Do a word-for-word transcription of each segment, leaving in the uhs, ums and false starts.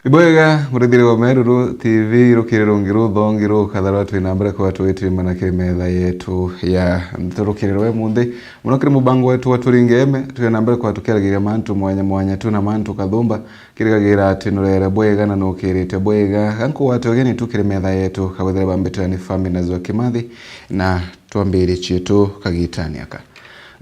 Ibwega, murithiri wa Meru T V, rukiri rungi ruthongi rukatharwa twi na mbere kwa twitirimana kiri metha yetu ya nteto rukiri rwe munthi. Muno kiri mubango wetu wa Turinge Eme, twi na mbere kwa tukiaragiria mantu mwanya mwanya, twi na mantu kathumba, kirigagira ati nurere bwega na nukirite bwega. Gankugwate ugeni tu kiri metha yetu, kabwethire bambitira ni Family na Zua Kimathi, na twambiririe cietu kagitani aka.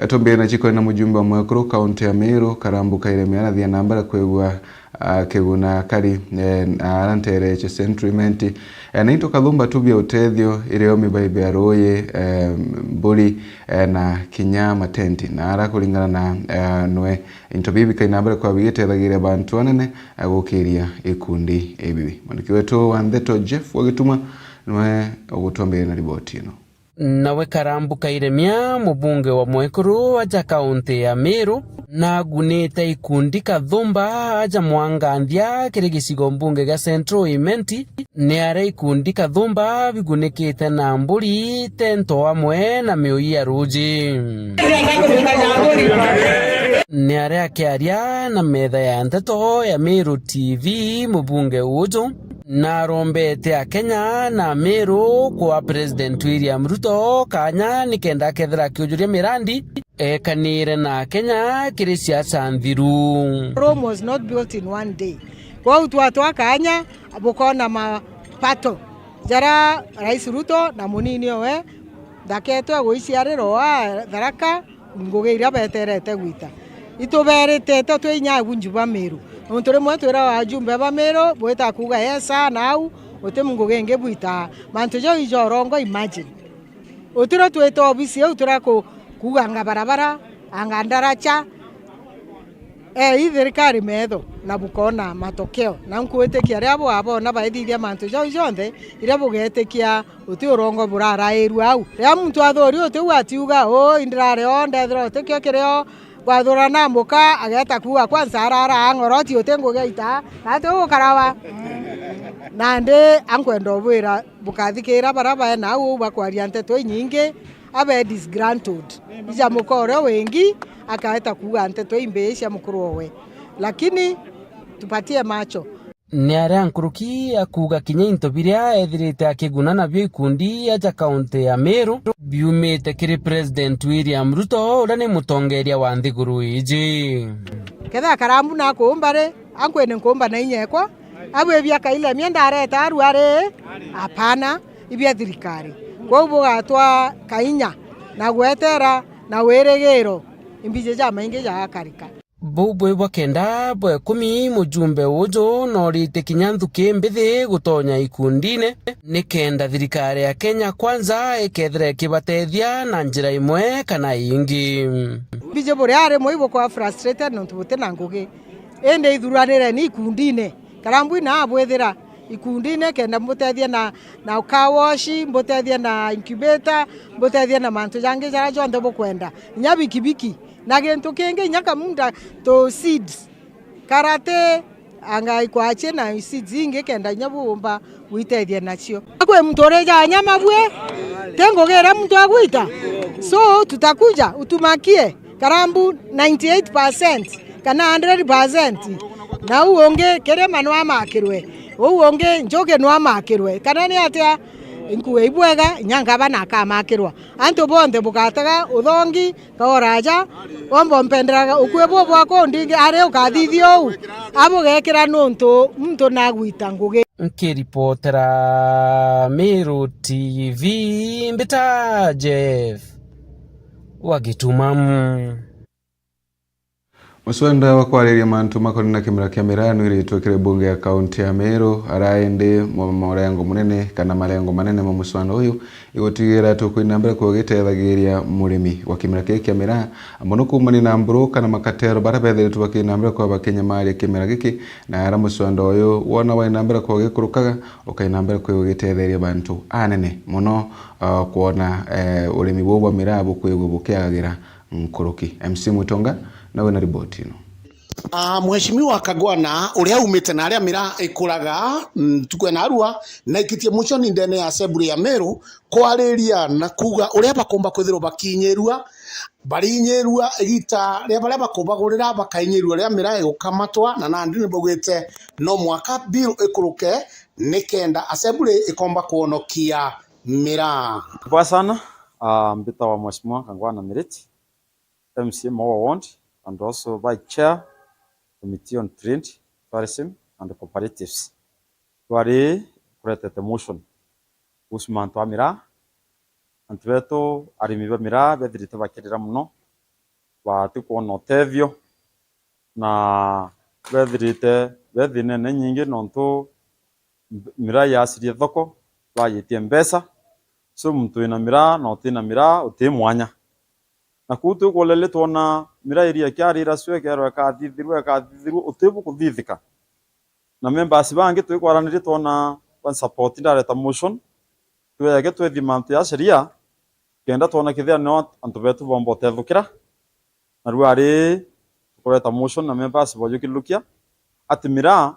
Tumbire na cikwenda mujumbe wa mwekuru kaunti ya Meru, Karambu Kairemia, arathia na mbere kwigua, ah, kiguna kari, eh, na arantereche Central Imenti. Eh, na into kathumba tu bia utethio, irio mibaibe ya ruuyi, eh, mburi, eh, na kinya matenti. Na ara kuringana na, eh, nwe, into bibi kaina mbere kwa bigitethagiria bantu anene, eh, gukiria ikundi ibibi. Mwandiki wetu wa ndeto Jeff Wagituma nwe ugutwambiria na riboti ino. Nawe Karambu Kairemia, mubunge wa mwekuru aja kaunti ya Meru, nagunite ikundi kathumba aja mwanganthia kiri gicigo mbunge gia Central Imenti, ni aria ikundi kathumba bigunikite na mburi, tento amwe na miui ya ruuji. Ni aria akiaria na metha ya nteto ya Meru T V, mubunge uju, narombete Akenya na Meru kwa President William Ruto kanya nikenda akethira akiujuria mirandi ekanire na Akenya kiri siasa nthiru. Rome was not built in one day. Kwou twatwa kanya bukona mapato jaria Rais Ruto na munini owe ndaketwe guiciarira wa Tharaka, ngugi iria beterete gwita. Ituberitite twi inya agunju ba Meru. Nontu rimwe twirawa ajumbe ba Meru, bwita kuuga, "Yes, sir," na au, uti ngugi ingi bwita. Mantu jau ijo urongo, imagine. Utiro twita obisi iu tira ku-, kuuga anga barabara, anga ndaracha. Eh, ii thirikari metho na bukona matokeo. Na nkwitikia riria bwabona baithithia mantu jau jonthe, iria bugetikia uti urongo burarairua au. Riria muntu athuri uti u atiuga, "Uu, indirari o, ndethira utikio kirio," kwathura na mbuka, ageta kuuga, "Kwanza arara ang'oroti uti ngugi aita, na ati ugukarawa." Nandi ankwenda ubwira, bukathikira baria baena au bakwaria nteto inyingi, abe disgruntled. Ija muka uria wingi, akaeta kuuga nteto imbii cia mukuru owe. Lakini tupatie macho. Ni aria nkuruki akuuga kinya into biria ethirite akiguna nabio ikundi aja kaunti ya Meru biumite kiri President William Ruto, uria ni mutongeria wa nthiguru iji. Kethira Karambu nakuumba ri, ankwene nkuumba na inya ekwa, abwibia Kairemia ndareta aru ari, apana, ibia thirikari. Kwou bugatwa kainya na gwetera na wirigiro, imbiji jamaingi jagakarika. Buu bwi bwa kenda bwa ikumi, mujumbe uju noorite kinya nthuki mbithi gutonya ikundine, nikenda thirikari ya Kenya Kwanza ikethira ikibatethia na njira imwe kana ingi. Mbiji buria rimwe ibukwa frustrated nontu buti na ngugi, indi ithuranireni ikundine. Karambu ina abwithira ikundine kenda mbutethie na, na car wash, mbutethie na incubator, mbutethie na mantu jangi jaria jonthe bukwenda, inya bikibiki. Na gintu kingi, inya kamunda tu seeds, karate, anga ikwachi na seeds ingi kenda inya buumba gwitethia nacio. Kwi muntu urija nyama bwe, ti ngugi iria muntu agwita. So, tutakuja, utumakie, Karambu ninety eight percent kana hundred percent. Na uu ungi kirima no amakirwe, uu ungi njugi no amakirwe, kana ni atia? Nkue ibwega, inya ngavana akamakirwa. Antu bonthe bugataga uthongi, kaoraja, omba umpenderaga ukue bwo bwakwa undingi, ari ukathithia uu, abugekira nuntu muntu nagwita ngugi. Nkiripotera Meru T V, mbita Jeff wa Gitumamu. Muswanda wa kwariria mantu makonina kimera kia miraa nwiritwe kiri bunge ya kaunti ya Meru, ara indi mo-, murengo munene kana marengo manene ma muswanda uyu igutigira ati ukwina mbere kugitethagiria murimi wa kimera kii kia miraa, mono kuumania na mburu kana makatero bara bethiritwe bakina mbere kwa bakinyamaria kimera giki, na ara muswanda uyu wona waina mbere kugikurukaga, ukaina mbere kwigua gitetheria bantu anene mono, ah, kwona, eh, urimi buu bwa miraa bukwigua bukiagagira nkuruki. M C Mwitonga nawe na riboti ino. Ah, Mheshimiwa Kangwana, uria aumite na aria miraa ikuraga, mm, ntuku ya narua, naikitie motion ndene ya Assembly ya Meru kwariria na kuuga uria bakomba kwithirwa bakinyirua, barinyirua igita ria baria bakubagurira, bakainyirua ria miraa igukamatwa, na nandi ni baugite no mwaka bill ikuruke nikenda Assembly ikomba kwonokia miraa. Poa sana, ah, mbitagwa Mheshimiwa Kangwana Miriti, M C A Maua Ward, and also Vice Chair, Committee on Trade, Tourism and Cooperatives. Twari kuretete motion kuhusu mantu a miraa. Antu betu, arimi ba miraa, bethirite bakirira mono, bati kwona utethio, na bethirite be thinene nyingi, nontu miraa yacirie thoko, bayitie mbeca. So, muntu wina miraa na utina miraa, uti mwanya. Na kuu twikureri twona miraa iria ikiarira cio, ikerwa ikathithirua, ikathithirua, uti bukuthithika. Na members bangi twikwaranirie twona ba support ndareta motion, twege twethima antu ya sheria, kenda twona kethira nio antu betu bomba utethukira. Na riu ari tukureta motion na members bojukirukia ati miraa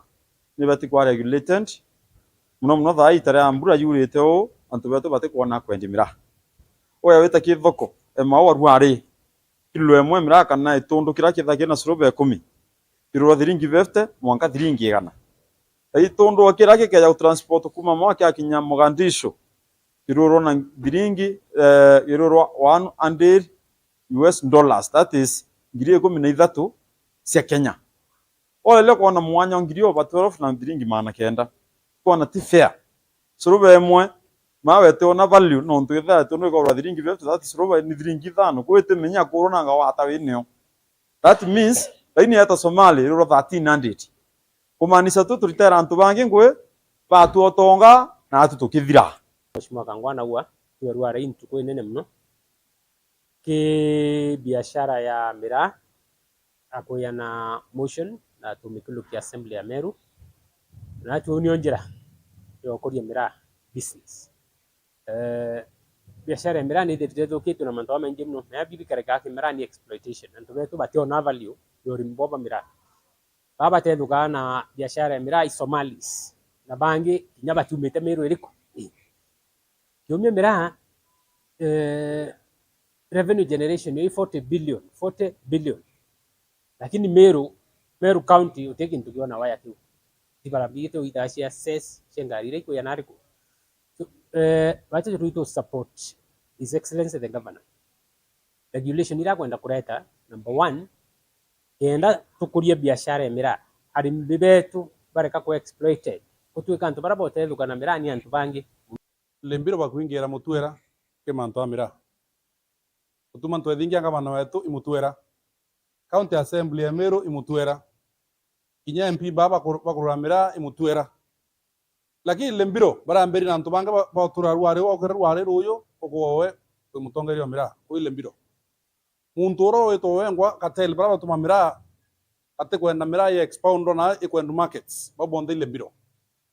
nibati kwa regulated, mono mono thaa ii ita ria mbura yurite uu, antu betu batikwona kwendia miraa. Uya wita kithoko, e Maua riu ari, kilo imwe miraa kana itundu kiria kithaa kina suruba ikumi, kirurwa thiringi fifty mwanka thiringi igana. Itundu kiria gikeja gutransport kuma Maua kiakinya Mogadishu, kirurwa na thiringi, eh, kirurwa one hundred U S dollars, that is, ngiri ikumi na ithatu cia Kenya. Oreria kwona mwanya o ngiri over twelve na thiringi magana kenda. Kwona ti fair. Suruba imwe, mawe ti ona value, nontu ithaa tu no ikagurwa thiringi fifty, that suruba ni thiringi ithano. Kwi ti menya kurwo nanga wata winio. That means, raini yeta Somali, irurwa thirteen hundred. Kumaanisha tu turitera antu bangi ngui, batu utonga, na atu tukithira. Mheshimiwa Kangwana, ua, tuerwa rai ntuku inene mono. Ki biashara ya miraa, akwiyana motion na tumikilukia Assembly ya Meru, na tuonio njira ya gukuria miraa business. Eh, biashara ya miraa ni ithirite ithukitue na mantu jamaingi mono, na ya bibi kareka ki miraa ni exploitation. Antu betu bationa value ya urimi bwa miraa. Baba batethukaa na biashara ya miraa i Somalis, na bangi kinya batiumite Meru iriku. Ii. Kiumia miraa, eh, revenue generation yo i forty billion, forty billion. Lakini Meru, Meru County uti kintu kiona waya kiu. Ti barabara ite uithaa cia cess, cia ngari iria ikuya nariku. So, eh, bacha rwitu support His Excellency the Governor. Regulation iria akwenda kureta, number one, kenda tukurie biashara ya miraa. Arimi betu bareka ku exploited. Gutwika antu baria botethuka na miraa ni antu bangi. Lembiro bakwingira Mutwera ki mantu a miraa. Utuma ntwethingia ngavana wetu i Mutwera. County Assembly ya Meru i Mutwera. Kinya M P baa bakur-, bakurura miraa i Mutwera. Lakini Lembiro barambiri na antu bangi ba-, bautura rwari, waukira rwari ruyu, ukuowe wi mutongeria wa miraa, kwi Lembiro. Muntu uria witwa wengwa cartel, baria batuma miraa atikwenda miraa ya expound na ikwendwa markets, bau bonthe i Lembiro.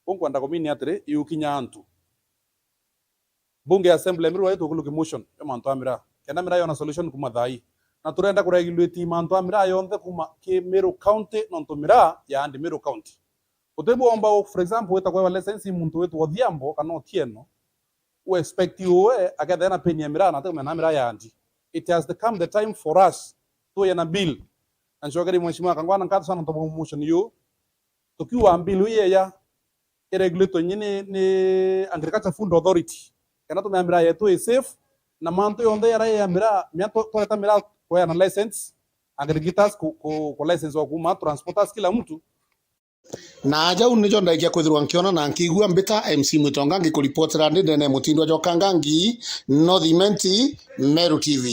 Kuu nkwenda kumini atiri, iukinya antu. Bunge ya Assembly ya Meru itukiluki motion ya mantu a miraa. Kenda miraa yona solution kuma thaa ii. Na turenda kuregulate mantu a miraa yonthe kuma ki Meru County, nontu miraa ya andi Meru County. Utibwomba, for example, wita kwewa license muntu witwa Odhiambo kana Otieno, u expect uwe akethira na peni ya miraa na atikumenya na miraa ya andi. It has come the time for us tuye na bill. Na ncokerie Mheshimiwa Kangwana nkatho sana nontu bwa motion yu. Tukiuga bill ii yeya, iregulatwe inyi ni, ni Agriculture Food Authority. Kenda tumenya miraa yetu i safe, na mantu yonthe yaria ya miraa, mia twa-, twareta miraa kweana license, aggregators ku, ku, ku license wa kuuma, transporters, kila mtu. Na jau nijo ndaikia kwithirwa nkiona na nkiigua mbita M C Mwitonga ngikuripotera ndi ndene ya Mutindwa Joka Ngangi, North Imenti, Meru T V.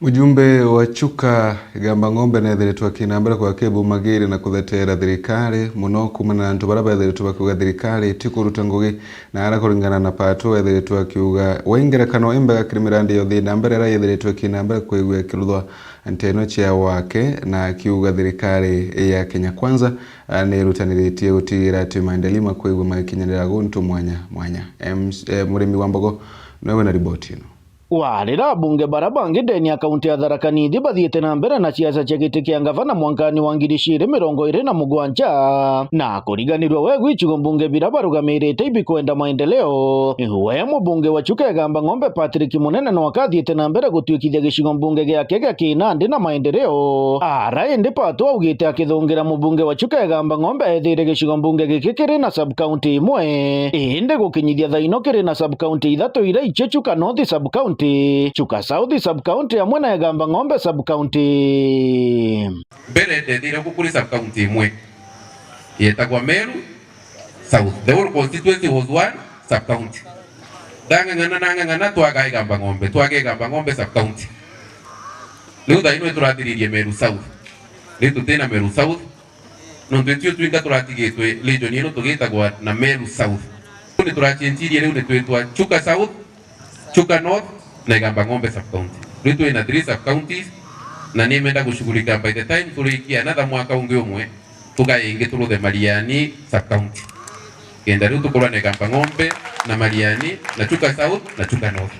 Mujumbe wa Chuka Igamba Ng'ombe neethiritwe akina mbere kwa kibumagiri na kutheteera thirikari, muno kuumana na antu baria beethiritwe bakiuga thirikari ti kuruta ngugi, na ara kuringana na Pato eethiritwe akiuga we ngerekano imbega kiri mirandi yonthe ina mbere iria yeethiritwe ikina mbere kwigua ikiruthwa nteeno cia wake, na akiuga thirikari ya Kenya Kwanza, ah, ni irutaniritie gutigira ati maendeleo makwigua magikinyanira guntu mwanya mwanya. Em, eh, murimi wa mbogo niwe wina riboti ino. Warira abunge bara bangi ndene ya kaunti ya Tharaka Nithi bathiite na mbere na siasa cia giti kia ngavana mwankani wa ngiri ciiri mirongo iiri na mugwanja, na kuriganirua wegu icigo mbunge bira barugamirite ibikwenda maendeleo, we mubunge wa Chuka Igamba Ng'ombe Patrick Munene no akathiite na mbere gutuikithia gicigo mbunge giake gia Kinandi na maendeleo. Ara indi Pato augite akithungira mubunge wa Chuka Igamba Ng'ombe ethire gicigo mbunge giki kiri na sub-county imwe, indi gukinyithia thaino kiri na sub-county ithatu iria icio Chuka North sub-county, Chuka South sub-county amwe na Igamba Ng'ombe sub-county. Mbere ndethire ku kuri sub-county imwe yetagwa Meru South. The whole constituency was one sub-county. Ndang'ang'ana na ng'ang'ana twaga Igamba Ng'ombe, twaga Igamba Ng'ombe sub-county. Riu thaino iturathiririe Meru South. Riu tutina Meru South. Nontu itio twinga turatigitwe region ino tugitagwa na Meru South. Riu niturachenjirie, riu nitwitwa Chuka South, Chuka North na Igamba Ng'ombe sub-county. Riu twina three sub-counties, na nimenda gushughulika by the time turikia another mwaka ungi umwe, tugae ingi turuthe Mariani sub-county. Kenda riu tukorwa na Igamba Ng'ombe na Mariani na Chuka South na Chuka North.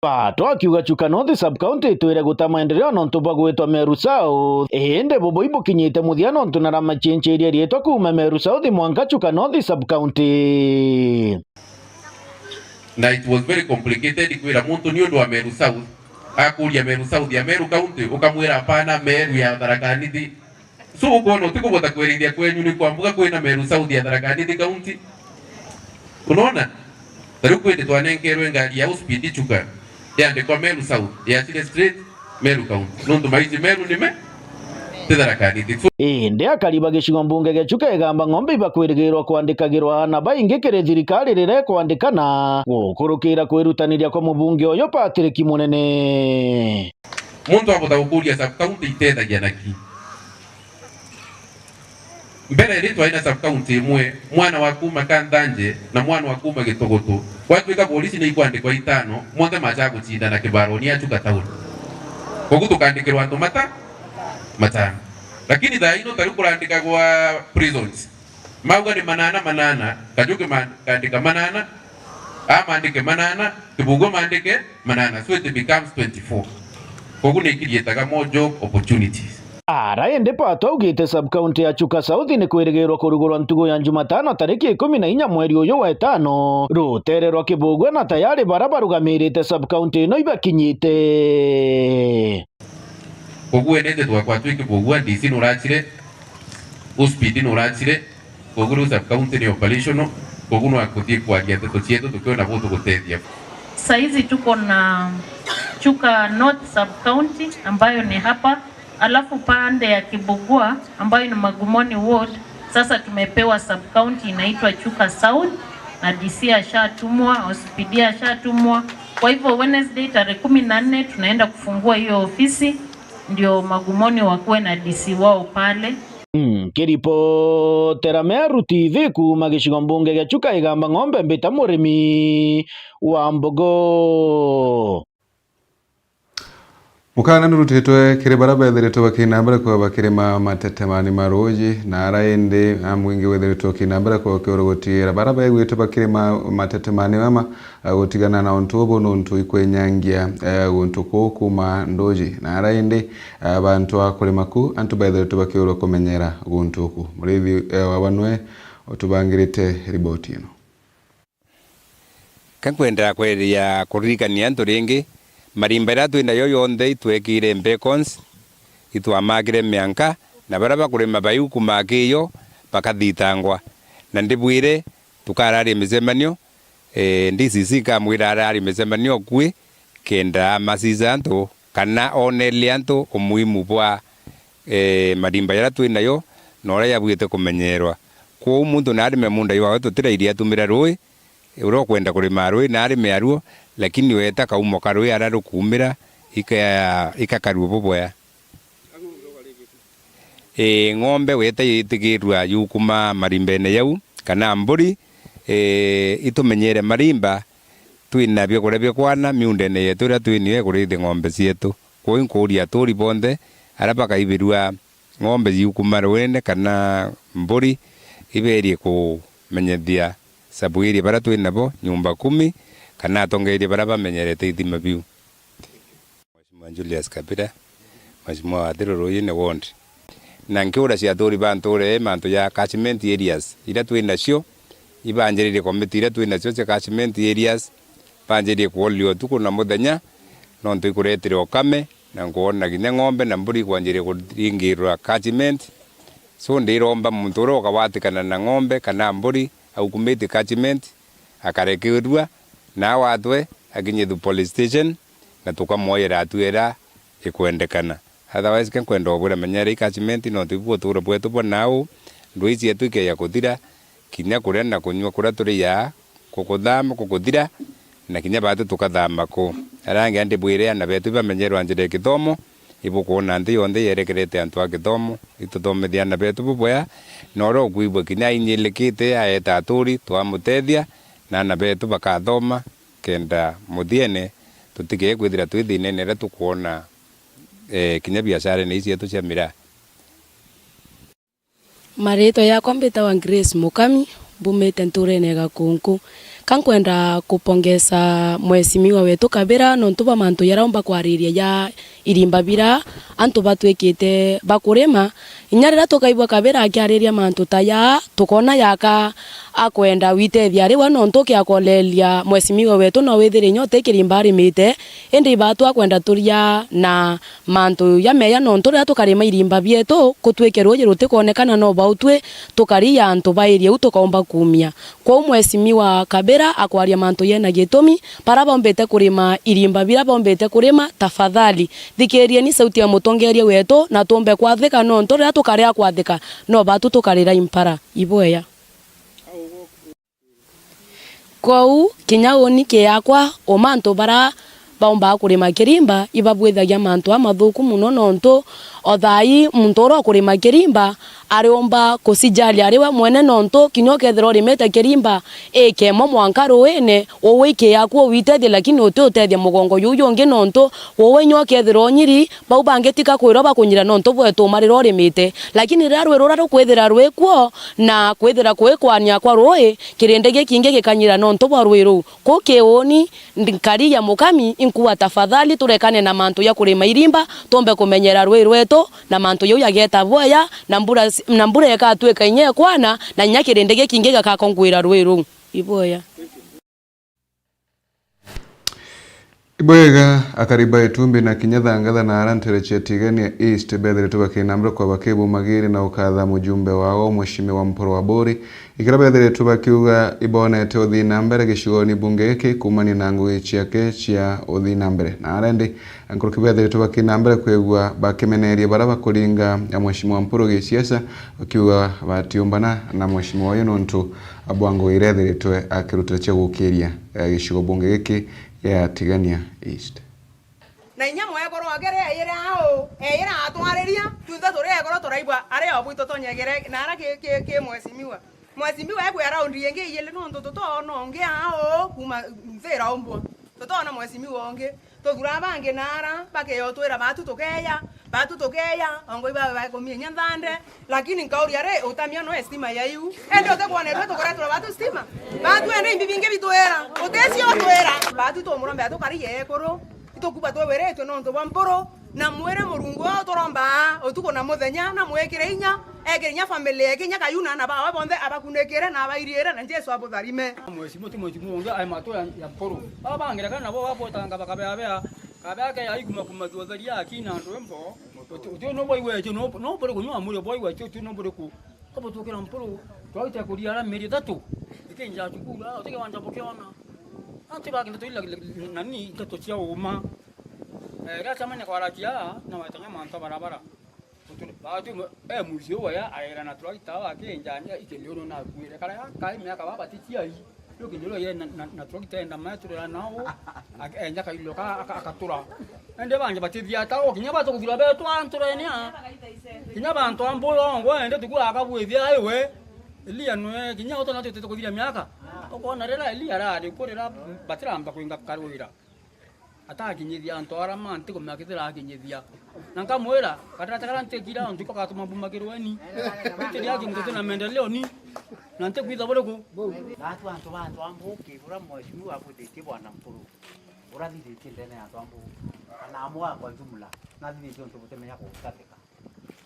Pato akiuga Chuka North sub-county itwire guta maendeleo nontu bwa gwitwa Meru South, indi bubu ibukinyite muthia nontu naramachencherie riitwa kuuma Meru South mwanka Chuka North sub-county. Na it was very complicated kwira muntu ni undu wa Meru South. Akuria Meru South ya Meru County, ukamwira, "Hapana, Meru ya Tharaka Nithi." So, ukoona utikubota kwerithia kwenyu ni kwa mbuga kwina Meru South ya Tharaka Nithi County. Unaona? Ta riu kwindi twanenkerwe ngari ya Hospital Chuka, yandikwa Meru South, yacire straight Meru County. Nontu maiji Meru ni me, ti Tharaka Nithi. So, indi akari ba gicigo mbunge gia Chuka Igamba Ng'ombe ibakwirigirwa kwandikagirwa aana baingi kiri thirikari riria ikwandikana, gukurukira kwirutaniria kwa mubunge uyu Patrick Munene. Muntu abota gukuria sub-county itethagia na ki? Mbere ri twaina sub-county imwe, mwana wa kuuma Kanthanje na mwana wa kuuma Gitugutu, gwatuika borisi ni ikwandikwa itano, monthe macha gucindana kibaroni ya Chuka Town. Kogu tukandikirwa antu mata-, matano. Lakini thaa ino ta riu kurandikagwa prisons, mauga ni manana manana, Kajuki ma-, kandika manana, a mandike manana, Kibugua mandike manana, so it becomes twenty-four. Kogu ni create-aga more job opportunities. Ara indi Pato augite sub-county ya Chuka South ni kwirigirwa kurugurwa ntugu ya Jumatano tariki ikumi na inya mweri uyu wa itano, rutere rwa Kibugua na tayari bara barugamirite sub-county ino ibakinyite. Koguo enete twakwa twi Kibugua, D C nurachire, Hospital nurachire, koguo riu sub-county ni operational, koguo nwa kuthii kwaria nteto cietu tukiona bu tugutethia. Saizi tuko na Chuka North sub-county ambayo ni hapa, alafu pande ya Kibugua ambayo ni Magumoni Ward, sasa tumepewa sub-county inaitwa Chuka South, na D C ashatumwa, O C P D ashatumwa. Kwa hivyo Wednesday tarehe kumi na nne tunaenda kufungua hiyo ofisi, ndio Magumoni wakuwe na D C wao pale. Nkiripotera Meru T V kuuma gicigo mbunge gia Chuka Igamba Ng'ombe, mbita Murimi wa Mbogo. Mukana nurutitwe kiri bara bethiritwe bakina mbere kwa bakirima matetemani ma ruuji, na ara indi a mwingi withiritwe ukina mbere kwa ukiurugutira bara begwitwe bakirima matetemani mama, a, gutigana na untu ubu nuntu ikwenyangia, e, guntu kuu kuuma nduuji. Na ara indi, e, bantu a kurima ku, antu bethiritwe bakiurwa kumenyera guntu uku. Murithi, e, wa Banwe utubangirite riboti ino. Ka nkwenda kweria kuririkania antu ringi, marimba jaria twi najo jonthe itwekire beacons, itwamakire mianka, na baria bakurima baiu kuuma kiyo bakathitangwa. Na ndibwire, tukararia micemanio, ee, D C C nkamwira ararie micemanio akui, kenda amasica antu, kana onerie antu umuhimu bwa, ee, marimba jaria twi najo, na uria jabwite kumenyerwa. Kwou muntu naarime munda jwawe, tutirairie atumira ruui, uria ukwenda kurima ruui naarime aruo, lakini weeta kaumo ka ruui aria rukuumira, ika-, ikakarua bubwea. Ii, ng'ombe weta yitigirua yukuma marimbene jau, kana mburi, ii, itumenyere marimba, twina biakuria bia kwana miundene yetu iria twinio ya kurithia ng'ombe cietu. Kwou nkuuria aturi bonthe aria bakaibirua ng'ombe ciukuma ruine kana mburi, iberie kumenyethia sabu iria baria twinabo, nyumba kumi, kana atongeria baria bamenyerete ithima biu. Julius Kabira, Mheshimiwa wa Athiru Ruyini Ward. Na nkiuria cia aturi ba ntuura ii mantu ja catchment areas iria twi nacio, ibanjiririe committee iria twi nacio cia catchment areas, banjiririe kuoria utuku na muthenya, nontu ikuretire ukame, na nkwona kinya ng'ombe na mburi ikwanjiria kuringirwa catchment. So, ndiromba muntu uria ukawatikana na ng'ombe kana mburi aukumite catchment, akarekerua, na awatwe, akinyithue police station, na tukamwoyera hatua iria ikwendekana. Otherwise, ke nkwenda ubwira, menyera i catchment, nontu ibu utuuro bwetu bwa nau, ndwii cietu ikeeja kuthira, kinya kuria na kunyua kuria turiaa kukuthama, kukuthira, na kinya baatu tukathama ku. Aria angi ndibwire, aana betu ibamenyerwa njira ya kithomo, ibukwona nthi yonthe yerekerete antu a kithomo, ituthomithia aana betu bubwea, na uria ukwigua kinya ainyilikite aeta aturi, twamutethia, na aana betu bakathoma, kenda muthiene tutigee kwithira twi thiinene iria tukwona, eh, kinya biasharene ii cietu cia miraa. Mariitwa yakwa mbitawa Grace Mukami, mbumite ntuurene ya Gakunku. Ka nkwenda kupongeza mheshimiwa wetu Kabira nontu bwa mantu jaria aumba kwariria ja irimba biria antu batwikite ba kurima. Inya riria tukaigua Kabira akiariria mantu ta jaa, tukoona jaka akwenda witethia ari we nontu ukiakoleria mheshimiwa wetu no withire inya uti kirimba arimite, indi ibaatu akwenda turia na mantu jameeja, nontu riria tukarima irimba bietu, kutwike ruuji rutikoonekana, no bau twi tukari ja antu bairi au tukaumba kuumia. Kwou mheshimiwa Kabira akwaria mantu jena gitumi, baria baumbite kurima irimba biria baumbite kurima, tafadhali, thikirieni sauti ya mutongeria wetu na tuumbe kwathika, nontu riria tukaria kwathika, no batu tukarira impara. Ibwega. Kwou, kinya uuni kiakwa, uma antu baria baumbaga kurima kirimba, ibabwithagia mantu amathuku mono, nontu o thaai muntu uria ukurima kirimba ariumba kucijalia ari we mwene, nontu kinya ukethirwa urimite kirimba ika imwe mwanka ruuine, uwe ikiaku uwitethia, lakini uti utethia mugongo juu jungi, nontu uwe inya ukethirwa unyiri, bau bangi tika kwirwa bakunyira nontu bwetu uma riria urimite. Lakini riria rui ruria rukwithira rwi kuo, na kwithira kwi kwania kwa ruui, kirindi gikingi gikanyira nontu bwa rui ruu. Kuu ki uuni, ndi-, nkari ya Mukami, inkuuga tafadhali turekane na mantu ya kurima irimba, tuumbe kumenyera rui rwetu, na mantu jau jageeta bwega, na mbura, na mbura ikatwika inya ikwana, na inya kirindi gikingi gikakonguira rui ruu. Ibwega. Ibwega, akari ba Itumbi na kinya Thangatha na ara ntere cia Tigania East bethiritwe bakinambira kwa bakibumagiri na ukatha mujumbe wao, Mheshimiwa Mpuru Aburi, ikiria bethiritwe bakiuga ibonete uthii na mbere gicigoni bunge giki kuumania na ngugi ciake cia uthii na mbere. Na ara indi nkuruki bethiritwe bakinambira kwigua bakimeneria baria bakuringa ya Mheshimiwa Mpuru gisiasa, bakiuga batiumbana na Mheshimiwa uyu nontu bwa ngugi iria ethiritwe akirutira cia gukiria, eh, gicigo bunge giki gia Tigania East. Na inya mwekuru oke ri eyire au, eyire atwariria, twinthe turi ekuru turaigua ari o bwitu tonyegere nara ki, ki, ki mheshimiwa. Mheshimiwa ekwi around ingi ijiri nontu tutoona ungi au kuuma nthira umbwa. Tutoona mheshimiwa ungi. Tuthura bangi nara, bakeya utwira batu tukeya, batu tukeya, ongo ibawe bakumia inya nthande, lakini nkauria ri, utamia no stima ya iu. Ende utekwonerwe tukuretwa batu stima? Batu ende imbi bingi bitwira, utesio utwira. Batu tumurombe atukari yekuru, itukuba twiwiritwe nontu bwa Mpuru, na mwire Murungu o turomba utuku na muthenya, na mwikire inya, ekire inya family yake, inya Kayuna na bawe bonthe abakunikire na abairiire, na Jesu abutharime. Mheshimiwa ti mheshimiwa ungi ai matu ya, ya Mpuru. Aba bangerekana nabo babotanga bakabea bea, kabea ke ya ikuma kuma tuotheria akina andu embo. Uti, uti no boy wetu, no, no buri kunywa muri boy wetu, uti no buri ku. Kabo tukira Mpuru, twaite kuria ara meri thatu. Ikinja cukuru, uti kiwanja bukiona. Anti bakinda tuila nani nteto cia uma. Eh, gacha manya kwa rakia, na watanya mantu barabara. Batu, eh, mwizi uwe ya, aera na tractor wa kinjania, ikindi uru nakuire. Kara ya, kai miaka baba ti ciai. Yo kindi uru ye na, na, na tractor enda maturira nao, ak-, enja kailo ka, aka-, akatura. Ende bangi batithia ta o, kinya batu kuthira betu anturene a. Kinya bantu ambu yo ngo, ende tuku akabwithia aiwe. Elia nwe, kinya uto na tutete kuthira miaka. Ukona rira Elia arari kurira, batiramba kwinga karwira. Atakinyithia antu ara ma ntikumenya kithira akinyithia. Na nkamwira, katarate kara ntikira, ntuko gatuma mbumagirwe ni. Ntiria kintu kina maendeleo ni. Na ntikwitha buriku. Natu antu ba antu ambu kibura mheshimiwa abuthitie bwana Mpuru. Urathithitie ndene ya antu ambu. kana amwe kwa jumla, nathithite untu butemenya kuutateka.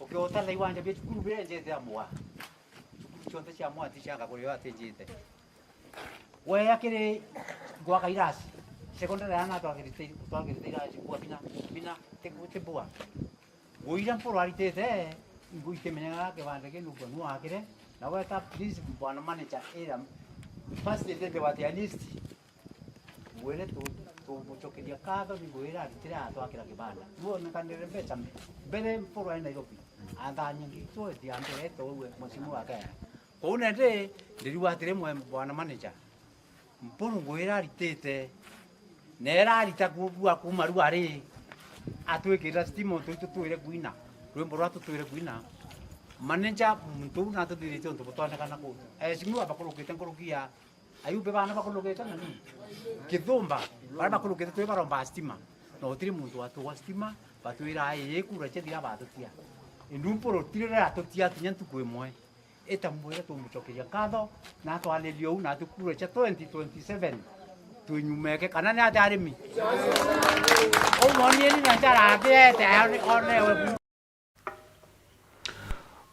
Ukiuta na iwanja bia cukuru biria njite amwe, cukuru cionthe cia amwe ti cianga kurio atinjite. Weya kiri gwaka irasi, secondary ana twagirite, twagirite irasi kwa bina, bina, ti, ti bua. Nguo iria Mpuru aritite, itimenyaga kibanda kinu kwa nu akire, na weta please bwana manager ira first identity wa the list. Mwire tu, tumucokeria katho ni nguo iria aritire atwakira kibanda. Nuonekanire mbeca mbere Mpuru ari Nairobi. Athanie ngitwe thia mbere towe mheshimiwa akea. Kou nende, ndiriuga atiri mwe bwana manager, Mpuru nguo ira aritite, na ira arita ku-, bua kuuma riu ari, atwikirira stima untu itutwire kwina, rwimbo rwa tutwire kwina. Manager, muntu uu natuthithitie untu butwonekana ku. Eheshimiwa bakurukite nkuruki ya Ayumbe bana bakurukite na ni Kithumba, baria bakurukite twi baromba stima, na utiri muntu watugwa stima, batwira, "Ii, kura cia thira batutia." Indi Mpuru tiri ratutia kinya ntuku imwe. Ita mwire tumucokeria nkatho, na atwanirie uu, na tukura cia twenty twenty-seven twinyumeke, kana ni atia arimi? Umwonieni na njara athiete, one-, onewe bu.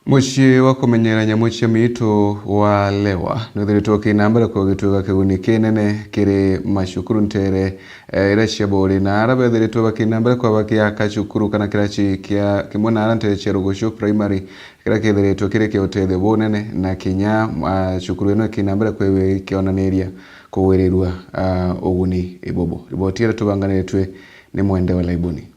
Mucii wa kumenyera nyamu cia miitu wa Lewa nwithiritwe ukina mbere kugituika kiguni kinene kiri macukuru ntere, eh, iria cia Buri, na aria bethiritwe bakina mbere kwa bakiaka cukuru kana kiraci kia kimwe na aria ntere cia Rugucu Primary, kiria kithiritwe kiri kia utethio bunene, na kinya, ah, cukuru ino ikina mbere kwithirwa ikionaniria kugwirirua, ah, uguni ibubu. Riboti iria tubanganiritwe ni Mwende wa Laibuni.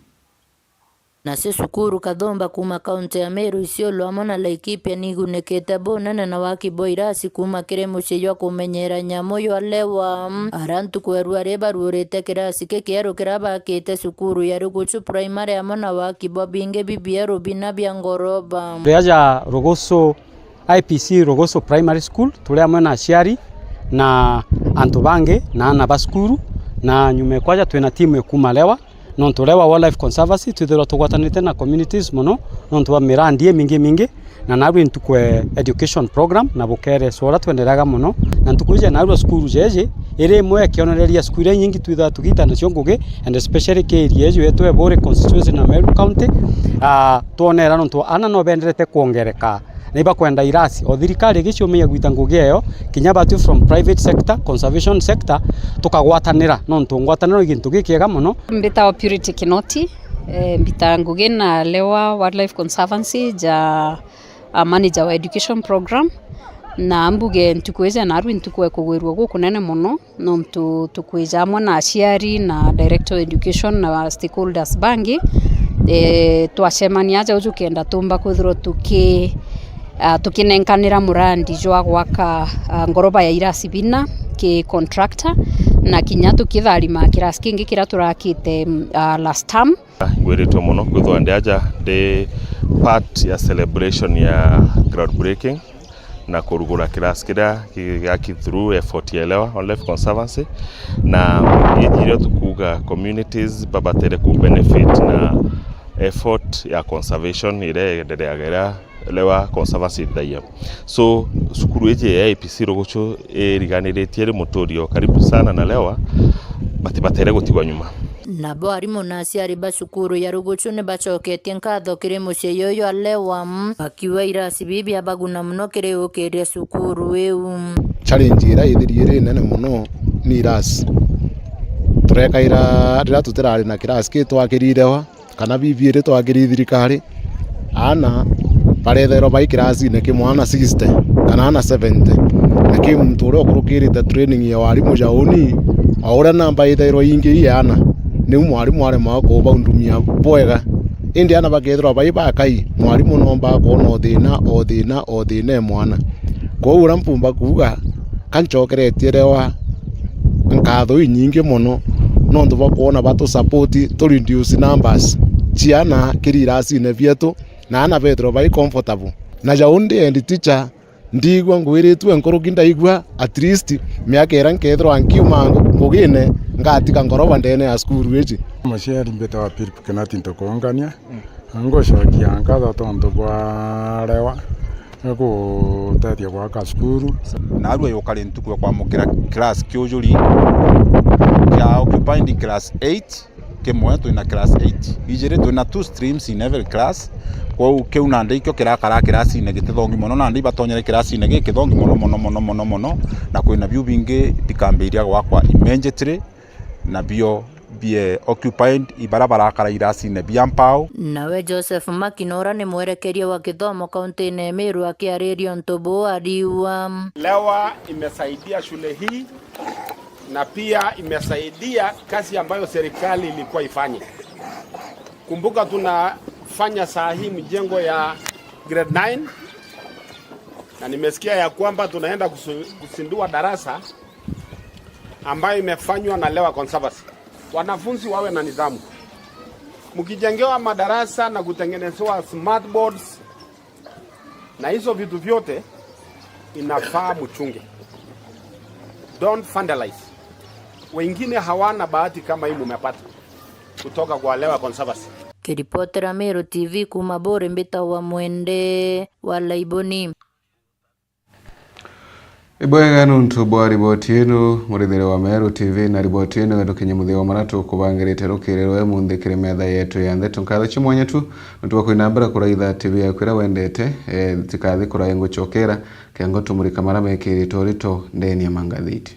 Nacio cukuru Kathumba kuuma kaunti ya Meru, Isiolo amwe na Laikipia ni igunikite bunene na waki bwa irasi kuuma kiri mucii jwa kumenyera nyamu jwa Lewa, aria ntuku ya rua ri baruurite kirasi gikieru kiria bakite cukuru ya Rugucu Primary amwe na waki bwa bingi bibieru bina bia ngoroba. Riria ja Rugucu I P C Rugucu Primary School, turi amwe na aciari na antu bangi na aana ba cukuru, na nyuma ya kwaja twina timu ya kuuma Lewa, nontu Lewa Wildlife Conservancy twithirwa tugwatanite na communities mono nontu bwa mirandi imingi imingi, na narua ntuku ya education program na bukereswa uria twendereaga mono, na ntuku iji narua cukuru jeji iri imwe ya kionereria cukuru iria inyingi twithaga tugiita nacio ngugi, and especially ki area iji yetu ya Buri constituency na Meru County, ah, twonera nontu aana no benderete kwongereka. Na ibakwenda irasi, o thirikari igiciumia gwita ngugi eyo, kinya batu from private sector, conservation sector, tukagwatanira, nontu ngwataniro i gintu gikiega mono. Mbitagwa Purity Kinoti, eh, mbita ngugi na Lewa Wildlife Conservancy ja, a manager wa education program, na mbuge ntuku iji narua ntuku ekugwirua gukunene mono. Nontu tukwija amwe na aciari na director of education na stakeholders bangi, eh, twacemania aja uju kenda tumba kwithirwa tuki-, ah, tukinenkanira murandi jwa gwaka, ah, ngoroba ya irasi bina ki contractor, na kinya tukitharima kirasi kingi kiria turakite, mm, ah, last term. Ngwiritue mono kwithirwa ndi aja ndi part ya celebration ya groundbreaking na kurugura kirasi kiria ki-, giaki through effort ya Lewa Wildlife Conservancy, na giji irio tukuuga communities babatere ku benefit na effort ya conservation iria iendereaga iria Lewa Conservancy ithagia. So, cukuru iji ya I P C Rugucu iriganiritie ri muturio karibu sana na Lewa, batibatere gutigwa nyuma. Nabo arimu na aciari ba cukuru ya Rugucu ni bacoketie nkatho kiri mucii juju jwa Lewa, bakiuga irasi bibi biabaguna mono kiri gukiria cukuru iu. Challenge iria ithirie iri nene mono ni irasi. Turekaira riria tutirari na kirasi ki twakirire wa, kana bibi iri twakiri thirikari, aana barethairwa bai kirasine kimwe aana sixty kana aana seventy, na ki muntu uria ukurukirite training ya warimu ja uni, o uria namba ithairwa ingi i aana, niu mwarimu aremaga kubaundumia bwega. Indi aana bakethirwa bai bakai, mwarimu nomba kwona o thina, o thina, o thina e mwana. Kwou uria mpumba kuuga, ka ncokeretie Lewa nkatho inyingi mono, nontu bwa kwona batu support tu reduce numbers cia aana kiri irasine bietu, na aana bethirwa bai comfortable. Na ja undi head teacher, ndigua ngwiritue nkuruki, ndaigua at least miaka iria nkethirwa nkiuma ngu-, ngugine, ngatiga ngoroba ndene ya cukuru iji. Muciari mbitagwa Philip Kinoti Ntukuungania. Ngucokia nkatho tontu bwa Lewa ni gutethia gwaka cukuru. Narua yukari ntuku ya kwamukira class kiujuri kia occupied class eight, Kimwe twina class eight. Ijiri twina two streams in every class. Kwou kiu nandi ikio kirakara kirasine gitithongi mono, nandi ibatonyere kirasine gikithongi mono, mono, mono, mono, mono, na kwina biu bingi bikambiria gwakwa immediately, na bio bie occupied, ibara barakara irasine bia mpao. Nawe Joseph Makinora ni mwerekeria wa kithomo kauntine ya Meru akiariria untu buu ariuga. Lewa imesaidia shule hii na pia imesaidia kazi ambayo serikali ilikuwa ifanye. Kumbuka tunafanya saa hii mjengo ya grade nine, na nimesikia ya kwamba tunaenda kusu-, kuzindua darasa ambayo imefanywa na Lewa Conservancy. Wanafunzi wawe na nidhamu. Mkijengewa madarasa na kutengenezewa smart boards na hizo vitu vyote, inafaa mchunge. Don't vandalize. Wengine hawana bahati kama hii mumepata kutoka kwa Lewa Conservancy. Kiripotera Meru T V kuuma Buuri, mbitagwa Mwende wa Laiboni. Ibwega nuntu bwa riboti inu, murithire wa Meru T V, na riboti inu irukinye muthia wa maria tukubangirite rukiri rwa umunthi kiri metha yetu ya ndeto. Nkatho cia mwanya tu nuntu bwa kwina mbere kuraitha T V yaku iria wendete, eh, tikathi kuraya ngucokera, kengo tumurika maria mekiritwe urito ndeni ya mangathiti.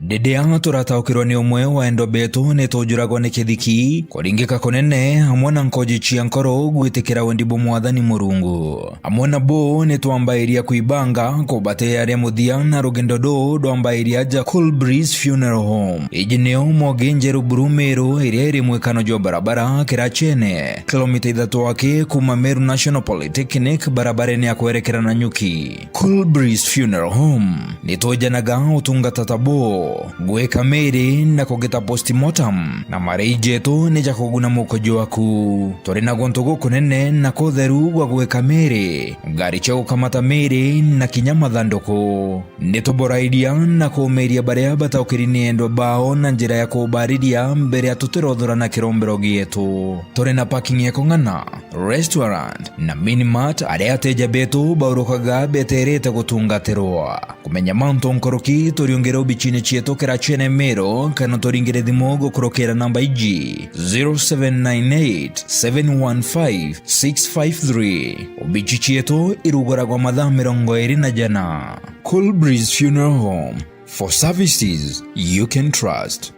Riria turataukirwa ni umwe wa endwa betu, ni tujuragwa ni kithiki, kuringika kunene, amwe na nkoji cia nkoro gwitikira wendi bwa Mwathani Murungu. Amwe na bo ni twambairia kwibanga kubatia ria muthia na rugendo ruu rwambairia aja Cool Breeze Funeral Home. Iji nio Mwogi Njeru Buru Meru, iria iri mwikano jwa barabara Kirachene, kilomita ithatu aki kuuma Meru National Polytechnic, barabarene ya kwerekera Nanyuki. Cool Breeze Funeral Home ni twejanaga utungata ta buu, gwika miiri na kugita postmortem, na marei jetu ni ja kuguna muko jwaku. Turi na guntu gukunene na kutheru gwa gwika miiri, ngari cia gukamata miiri na kinya mathanduku. Ni tuborairia na kuumiiria baria bataukiri ni endwa bao na njira ya kubaariria mbere ya tutirothora na kirombero gietu. Turi na parking ya kung'ana, restaurant na minimart, aria ateja betu baurukaga beterete gutungatirwa. Kumenya mantu nkuruki, turiungire obicine cietu Kirachene Meru, kana turingire thimu gukurukira namba iji, zero seven nine eight, seven one five, six five three. Obici cietu iruguragwa mathaa mirongo iri na jana. Cool Breeze Funeral Home, for services you can trust.